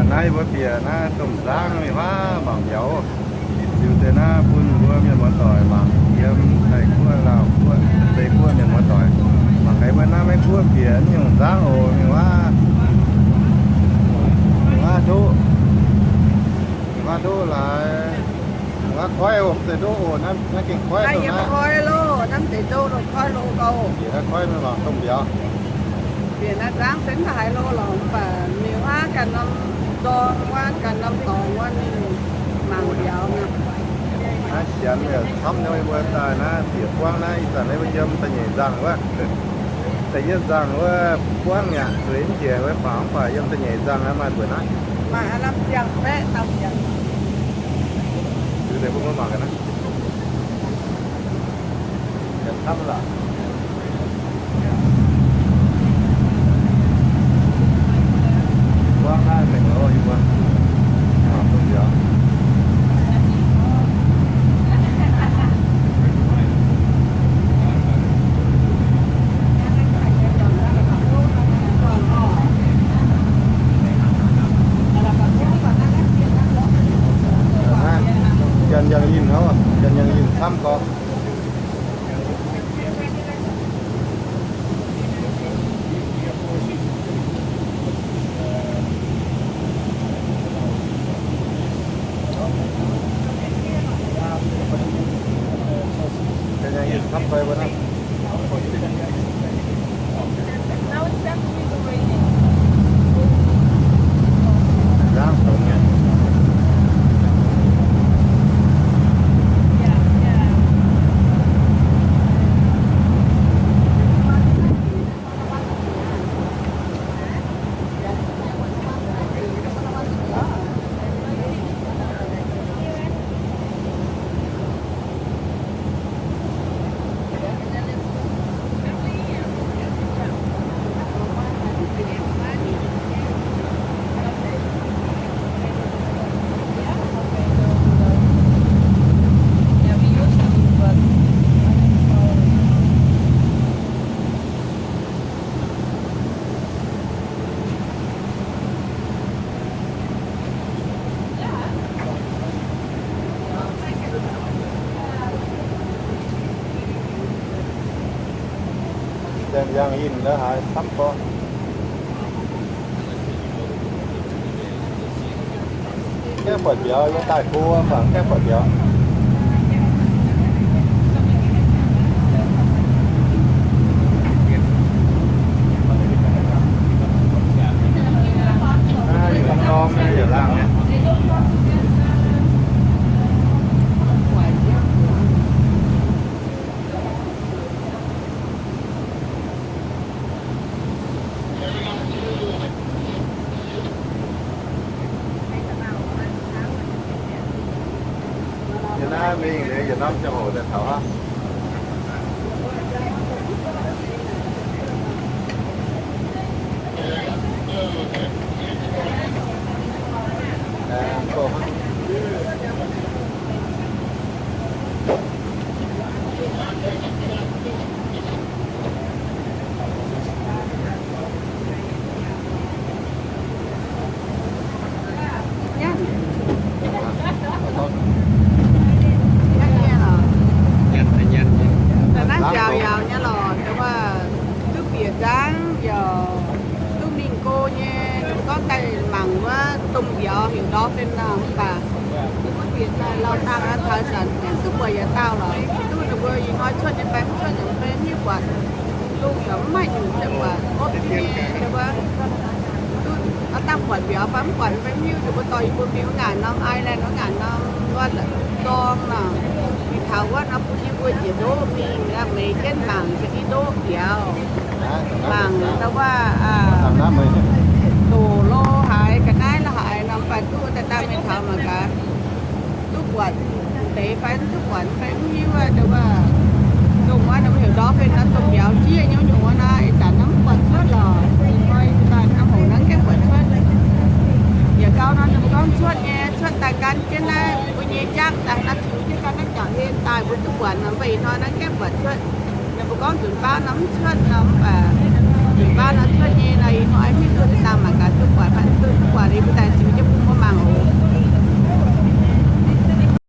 Naaiv mbuo bieqc naaiv domh nzangv mingh huaav mangc mbiauz. Liuz deix naaiv bun mbuo mienh muoz doic mangc, yiem Taiv guoqv, Laauh guoqv, Zei guoqv mienh muoz doic mangc gaax mbuo naaiv Meiv guoqv bieqc nyungc nzangv oc. Mingh huaav, mingh huaav ndoqv, mingh huaav ndoqv laaix, mingh huaav koiv oc. Zeiz ndoqv oc. Naaiv, naaiv gengh koiv. Naaiv yiem koiv loh, naaiv zeiz ndoqv loh, koiv loh gau. Bieqc naaiv koiv mingh mangc domh mbiauz. Bieqc naaiv nzangv se mv baac haaix loh lorqc, mv baac mingh huaav ganh norm zorng wuov, ganh norm dorngx wuov mingh mangc mbiauz nor. Naaiv sienx yaac camv nyei, mbuo daaih naaiv bieqc buangv naaiv ih zanc naaiv mbuo yiem da'nyeic nzangc wuov. Da'yietv nzangc wuov buangv yaac zueiz mv njiec wuov faaux, mv baac yiem da'nyeic nzangc naaiv maaih mbuoqc naaiv. Maaih lamh ziangh baeqv dauh sienx. Liuz deix mbuo mangc gaax naaiv. Janx yangh yinh hnangv, janx yangh yinh camv gorx. Janx yangh yinh naaiv haaix camv gorx. Gaengh buatc mbiauz, yie daaih go mv baac gaengh buatc mbiauz. Naaiv yietc norm naaiv yietc laangh nyei. Yie naaiv mingh liuz yietc norm ziangh hoc daaih taux hnangv. Naaiv nziaaux yaauc nyei lorqc, duqv bieqc nzangv yaac duqv mingh go nyei. Gorngv daaih mangc wuov domh mbiauz heuc dolphin nor, mv baac ninh mbuo bieqc daaih lauh dangh aqv, taux zanc duqv buatc yietc dauh lorqc. Duqv ninh mbuo ih hnoi cuotv nyei fai mv cuotv nyei fai mv hiuv, buatc lungh yaac mv maaih nyungc se buatc opv nyei, wuov duqv dangh buatc mbiauz fai mv buatc fai mv hiuv. Ninh mbuo dorh yie mbuo mingh wuov ngaanc norm island, wuov ngaanc norm wuov zorng nor, mingh taux wuov nor bun yie mbuo njiec ndoqv mingh, meix jienv mangc ga'ndiev ndoqv mbiauz, mangc wuov doqc lo haaix, ga'naaiv lo haaix nor, mv baac duqv daaih dangh mingh taux mangc gaax, duqv buatc deix fai mv duqv buatc fai mv hiuv. Wuov dongh wuov ninh mbuo heuc dolphin nor, domh mbiauz jieqv nyei nyungc wuov nor, ih zanc nor mv buatc cuotv lorqc. Ih hnoi daaih norm hoc nor gaengh buatc cuotv. Yietc gau nor ninh mbuo gorngv cuotv nyei, cuotv daaih gan jienv naaiv mbuo nyei jangv daaih nor, tiux jienv gan naaiv jauv hlen daaih mbuo duqv buatc nor, mv baac ih hnoi nor gaengh buatc cuotv. Ninh mbuo gorngv nzunc baav nor mv cuotv nor, mv baac nzunc baav nor cuotv nyei nor, ih hnoi mv hiuv duqv daaih mangc gaax duqv buatc fai.